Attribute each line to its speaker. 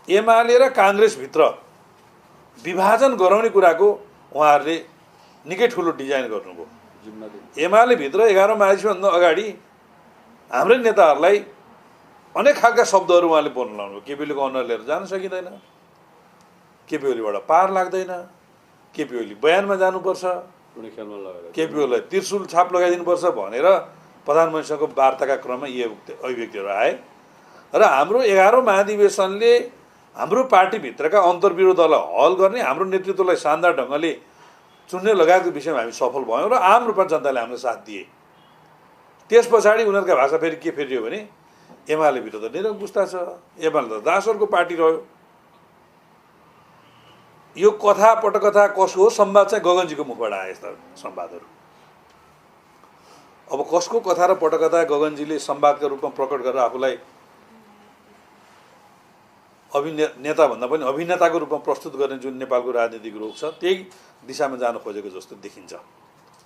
Speaker 1: एमाले र काङ्ग्रेसभित्र विभाजन गराउने कुराको उहाँहरूले निकै ठुलो डिजाइन गर्नुभयो। एमाले भित्र 11 मार्चभन्दा अगाडि हाम्रै नेताहरूलाई अनेक खालका शब्दहरू उहाँले बोल्न लाउनुभयो। केपी ओलीको अनुहार लिएर जान सकिँदैन, केपी ओलीबाट पार लाग्दैन, केपी ओली बयानमा जानुपर्छ, केपी ओलीलाई त्रिशूल छाप लगाइदिनुपर्छ भनेर प्रधानमन्त्रीसँगको वार्ताका क्रममा यी अभिव्यक्तिहरू आए र हाम्रो 11औं महाधिवेशनले हाम्रो पार्टीभित्रका अन्तर्विरोधलाई हल गर्ने, हाम्रो नेतृत्वलाई शानदार ढङ्गले चुन्ने लगायतको विषयमा हामी सफल भयौँ र आम रूपमा जनताले हामीलाई साथ दिए। त्यस पछाडि उनीहरूका भाषा फेरि के फेरियो भने एमाले भित्र त निरङ्कुशता छ, एमाले त दासहरूको पार्टी रह्यो। यो कथा पटकथा कसको हो? संवाद चाहिँ गगनजीको मुखबाट आए यस्ता संवादहरू। अब कसको कथा र पटकथा गगनजीले संवादका रूपमा प्रकट गरेर आफूलाई नेता भन्दा पनि अभिनेताको रूपमा प्रस्तुत गर्ने जुन नेपालको राजनीतिक रोग छ, त्यही दिशामा जान खोजेको जस्तो देखिन्छ।